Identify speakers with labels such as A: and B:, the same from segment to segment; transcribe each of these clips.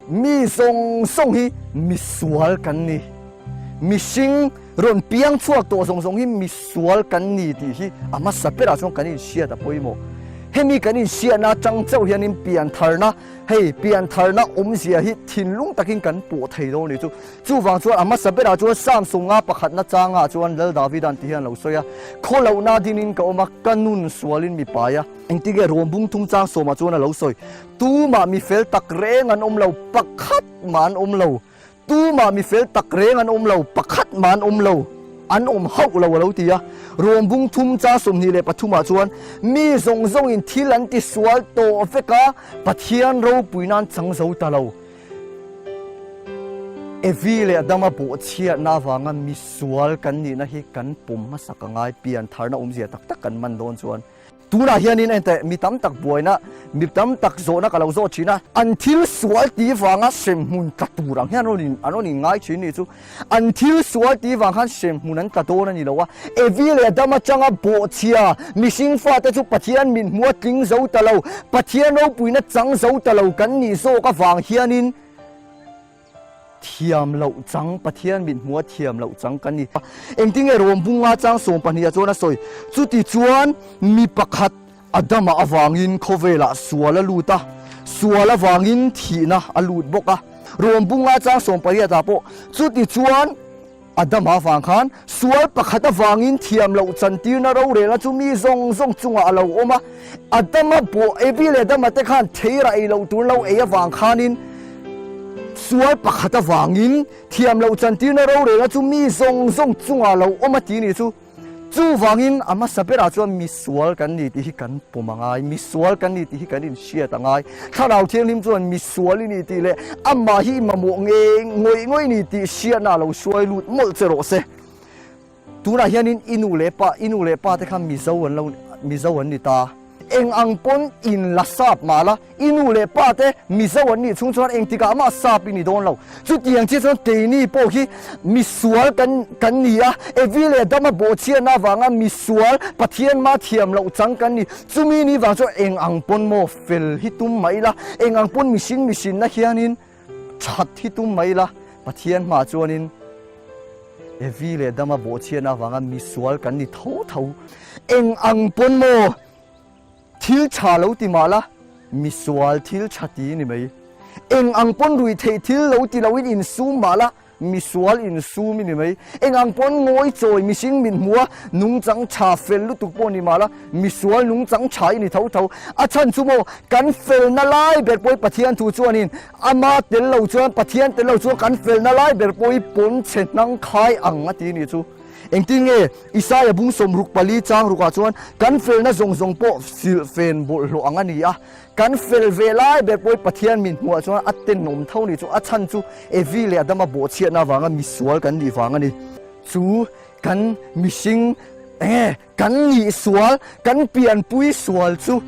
A: Mi zawng zawng hi misual kan ni. Mihring rawn piang chhuak tawh zawng zawng hi misual kan ni tih hi a hmasa berah chuan kan inhriat a pawimawh. Hemi kan inhriatna atang chauh hianin piantharna, hei piantharna awmzia hi thinlung takin kan pawh thei dawn a ni chu. Chuvang chuan a hmasa berah chuan Psalm 50 pakhatna changah chuan Lal Davida'n ti hian a lo sawi a, Khawlohna dinin ka awm a, ka nun sualin mi pai a. Engtinge Ruambung thum chang sawmah chuan a lo sawi, Tumah mi fel tak reng an awm lo, pakhat mah an awm lo. Tumah mi fel tak reng an awm lo, pakhat mah an awm lo. An awm hauh lo a lo ti a. Ruambung thum chang 23 ah chuan, Mi zawng zawngin thil an ti sual tawh vek a, Pathian ropui nan chang zo ta lo. Evi leh Adama bawhchhiatna avanga misual kan nihna hi kan pawm hmasak a ngai, piantharna awmzia tak tak kan man dawn chuan. Tunah hianin enteh mi tam tak buaina, mi tam tak zawhna ka lo zawh thin a, an thil sual tih vanga hremhmun tla tur ang hian an rawn inngai thin ni chu. An thil sual tih vang khan hremhmun an tla dawn a ni lo a, Evi leh Adam atanga bawhchhia mihring fate chu Pathian min hmu a tling zo ta lo, Pathian ropuina chang zo ta lo kan nih zawk avang hianin, Thiam loh chang, Pathian mit hmuha thiam loh chang kan ni. Engtinge Rom bunga chang 12 ah chuan a sawi? Chuti chuan mi pakhat Adama avangin khawvelah sual a lut a, sual avangin thihna a lut bawk a. Rom bunga chang 18 ah pawh chuti chuan Adama avang khan sual pakhat avangin thiam loh chantirna rorelna chu mi zawng zawng chungah a lo awm a. Adama pawh Evi leh Adama te khan theira ei loh tur lo ei avang khanin sual pakhat avangin thiam loh chantirna rorelna chu mi zawng zawng chungah a lo awm a ti ni chu. Chuvangin a hmasa berah chuan misual kan ni tih hi kan pawm a ngai, misual kan ni tih hi kan inhriat a ngai. Thlarau Thianghlim chuan misual i ni tih leh amah hi i mamawh nge ngawih ngawih ni tih hriatna a lo hruai lut mawlh che rawh se. Tunah hianin i nu leh pa, i nu leh pa te kha Mizo an lo, Mizo an ni ta. Eng ang pawn in la sap mah la, i nu leh pa te Mizo an nih chhung chuan engtikah mah sap i ni dawn lo. Chutiang chiah chuan keini pawh hi misual kan kan ni a, Evi leh Adama bawhchhiatna avanga misual Pathian mah thiam loh chang kan ni. Chumi ni vang chuan eng ang pawn maw fel hi tum mai la, eng ang pawn mihring mihrinna hianin that hi tum mai la, Pathian hmah chuanin Evi leh Adama bawhchhiatna avanga misual kan ni tho tho. Eng ang pawn maw thil tha lo ti mah la, misual thil tha ti ni mai. Eng ang pawn rui theih thil lo ti loin insum mah la, misual insum i ni mai. Eng ang pawn ngawi chawi mihring min hmu a, nungchang tha fel lutuk pawh ni mah la, misual nungchang tha i ni tho tho. A chhan chu maw, kan felna lai ber pawh hi Pathian thu chuanin ama tel lo chuan, Pathian tel lo chuan kan felna lai ber pawh hi pawn chhe hnang khai ang a ti ni chu. Engtin nge Isaia bung 64 chang rukah chuan kan felna zawng zawng pawh silhfen bawlhhlawh ang a ni a, kan fel ve lai ber pawhin Pathian min hmuhah chuan a tenawm tho ni chu a chhan chu Evi leh Adama bawhchhiatna avanga misual kan nih vang a ni. Chu kan mihring enge kan nih sual, kan pianpui sual chu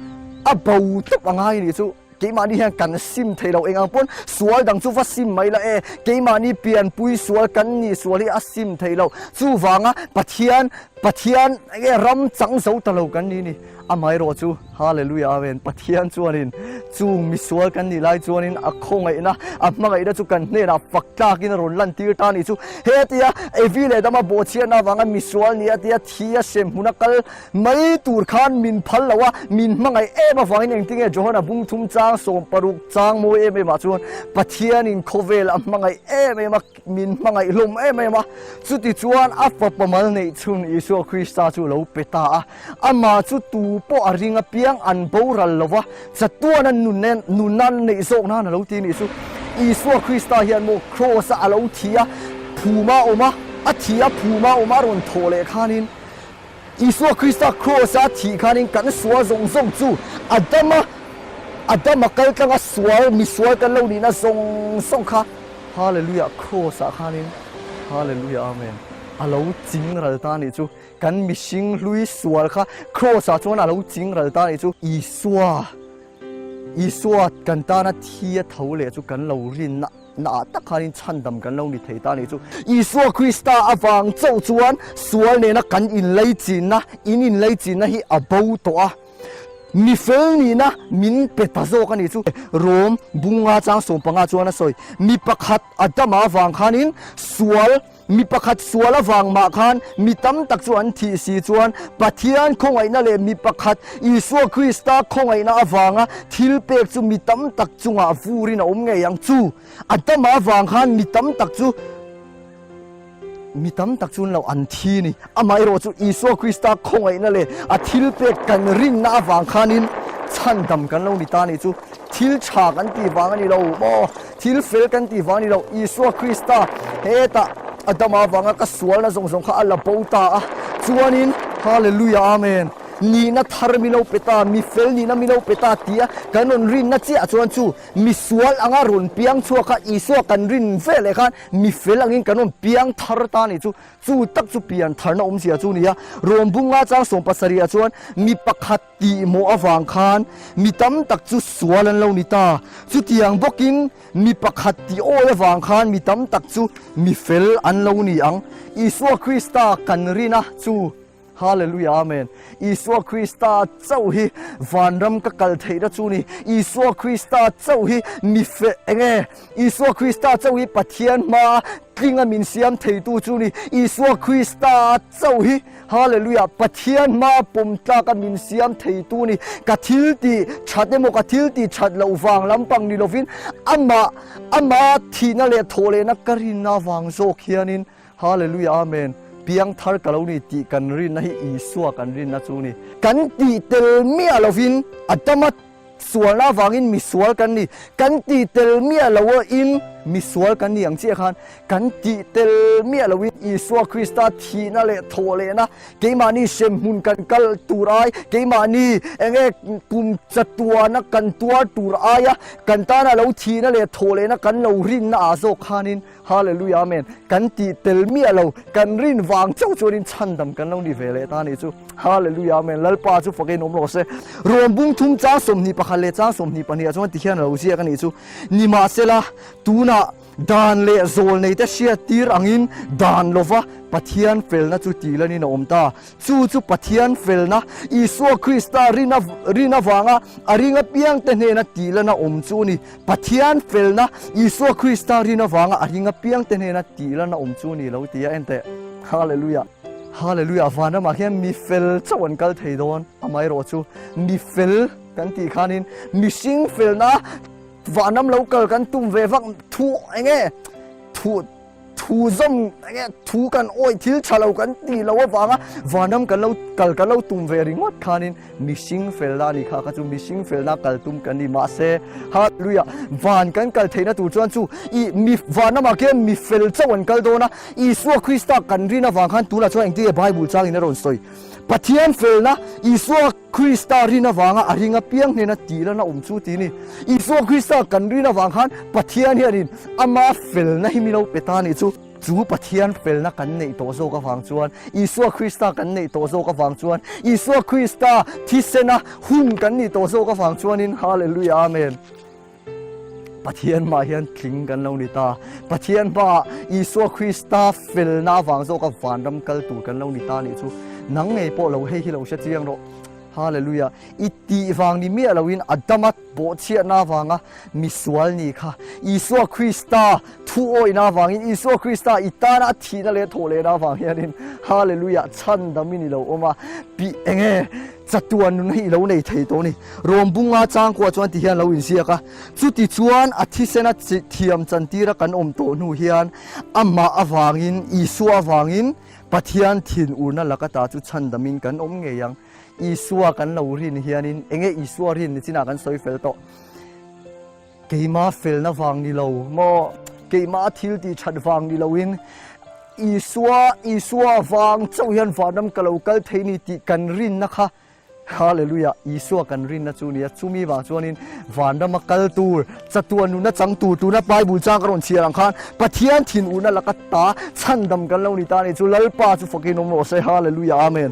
A: a bo tawp a ngai a nih chu. Keimahni hian kan sim thei lo, eng ang pawn sual dang chu va sim mai la e, keimahni pianpui sual kan nih sual hi a sim thei lo. Chuvanga Pathian, Pathian nge ram chang zo ta lo kan ni ni. Amaherawh chu Hallelujah Amen, Pathian chuanin chung misual kan nih lai chuanin a khawngaihna, a hmangaihna chu kan hnenah fak tlakin a rawn lantir ta a nih chu. Hetia Evi leh Adama bawhchhiatna avanga misual nia tia thi a hrem hmuna kal Mai tur khan min phal lo a, min hmangaih em avangin engtinge Johana bung thum chang 60 chang mawi em em ah chuan Pathianin khawvel a hmangaih em em a, min hmangaih hlawm em em a, chuti chuan a fapa mal neih chhun Isua Krista chu lo pe ta a, amah chu tu pawh a ring apiang an boral lo va, chatuan a nun nunna neih zawk nan a lo ti nih chu. Isua Krista hian maw Kraws-a a lo thi a, phuma awm a, a thi a phuma awm a rawn thawh leh khanin, Isua Krista Kraws-a thih khanin kan sual zawng zawng chu Adama Adama kal tlanga sual misual kan lo nihna zawng zawng kha Hallelujah Kraws-ah khanin Hallelujah Amen a lo ching ral ta nih chu kan mihring hlui sual kha Kraws-ah chuan a lo ching ral ta nih chu Isua Isua kan tana thi a tho leh chu kan lo rinna Naah tak khanin chhandam kan lo ni thei ta a nih chu. Isua Krista avang chauh chuan sual nena kan inleichinna, in inleichinna hi a bo tawh a. Mi fel nihna min pe ta zawk a nih chu. Rom bunga chang 15 chuan a sawi, Mi pakhat Adama avang khanin sual, mi pakhat sual avang mah khan mi tam tak chu an thih si chuan Pathian khawngaihna leh mi pakhat Isua Krista khawngaihna avanga thil pek chu mi tam tak chungah vurin a awm ngei ang chu. Adama avang khan mi tam tak chu Mi tam tak chuan lo an thi a ni. Amaherawh chu Isua Krista khawngaihna leh a thilpek kan rinna avang khanin chhandam kan lo ni ta a nih chu. Thil tha kan tih vang a ni lo maw? Thil fel kan tih vang a ni lo. Isua Krista hetah a dam avanga ka sualna zawng zawng kha a la bo ta a. Chuanin, Hallelujah Amen! Nihna thar mi lo pe ta, mi fel nihna mi lo pe ta tia kan rawn rinna chiah chuan chu misual anga rawn piang chhuak kha Isua kan rin veleh khan Mi fel angin kan rawn piang thar ta nih chu, chu tak chu pian tharna awmzia chu a ni a. Rawmbunga chang 70 ah chuan mi pakhat tihmawh avang khan mi tam tak chu sual an lo ni ta. Chutiang bawkin mi pakhat tih awi avang khan mi tam tak chu mi fel an lo ni ang. Isua Krista kan rin a chu. Hallelujah Amen. Isua Krista chauh hi vanram ka kal theihna chu ni. Isua Krista chauh hi mi fe enge Isua Krista chauh hi Pathian hma tlinga min siam theitu chu ni. Isua Krista chauh hi Hallelujah Pathian hma pawm tlaka min siam theitu ni. Ka thil ti that emaw ka thil ti that loh vang lampang ni lovin amah ama thihna leh thawhlehna ka rinna vang zawk hianin Hallelujah Amen Piangthar ka lo ni tih kan rinna hi Isua kan rinna chu ni. Kan tih tel miah lovin Adama sualna avangin misual kan ni. Kan tih tel miah lo in misual kan ni ang chiah khan kan tih tel miah loin Isua Krista thihna leh thawhlehna keimahni hremhmun kan kal tur ai keimahni enge kum chatuana kan tuar tur aia kan tana lo thihna leh thawhlehna kan lo rinna ah zawk khanin Hallelujah Amen. Kan tih tel miah lo, kan rin vang chauh chuanin chhandam kan lo ni ve leh ta a nih chu. Hallelujah Amen. Lalpa chu fakin awm rawh se. Rawm bung thum chang 21 leh chang 22 ah chuan ti hian a lo ziak a nih chu. Nimahsela, tunah dan leh zawl neite hriat tir angin dan lova Pathian felna chu tih lanin a awm ta. Chu chu Pathian felna, Isua Krista rin rin avanga a ring apiangte hnena tih lana awm chu a ni. Pathian felna, Isua Krista rin avanga a ring apiangte hnena tih lana awm chu a ni lo ti a en teh. Hallelujah! Hallelujah! Van ramah hian mi fel chauh an kal thei dawn, amaherawh chu mi fel kan tih khanin mihring felna vanram lo kal kan tum ve vak thu eng nge thu Thu zawm enge thu kan awih thil tha lo kan tih loh avanga vanram kan lo kal kan lo tum ve ringawt khanin mihring felna a ni kha kha chu mihring felna kal tum kan ni mahse Hallelujah van kan kal theihna tur chuan chu i mi vanramah khian mi fel chauh an kal dawn a Isua Krista kan rin avang khan tunah chuan engtin nge Bible changin a rawn sawi Pathian felna Isua Krista rin avanga a ring apiang hnena tih lana awm chu ti ni. Isua Krista kan rin avang khan Pathian hianin ama felna hi mi lo pe ta nih chu. Chu Pathian felna kan neih tawh zawk avang chuan, Isua Krista kan neih tawh zawk avang chuan, Isua Krista thisena hun kan nih tawh zawk avang chuanin Hallelujah Amen. Pathian hmaah hian tling kan lo ni ta. Pathian hmaah Isua Krista felna avang zawka vanram kal tur kan lo ni ta nih chu. Nang ngei pawh lo hei hi lo hre chiang rawh. Hallelujah. I tih vang ni miah loin Adama bawhchhiatna avanga misual ni kha Isua Krista thu awihna avangin Isua Krista i tana a thihna leh thawhlehna avang hianin Hallelujah chhandamin i lo awm a. Pi enge Chatuan nun hi i lo nei thei tawh a ni. Rawmbunga changkua chuan ti hian lo inziak a, chuti chuan a thisena thiam chantira kan awm tawh hnu hian amah avangin, Isua avangin Pathian thinurna laka ta chu chhandamin kan awm ngei ang. Isua kan lo rin hianin enge Isua rin ni chinah kan sawi fel tawh. Keima felna vang ni lo maw, keima thil tih that vang ni loin Isua, Isua vang chauh hian vanram ka lo kal thei ni tih kan rinna kha Hallelujah, Isua kan rinna chu nia, chumi vang chuanin vanrama kal tur, chatuan nunna chang tur tuna Bible chang ka rawn chhiar ang khan Pathian thinurna laka ta chhandam kan lo ni ta ni chu Lalpa chu fakin awm rawh se, Hallelujah, Amen.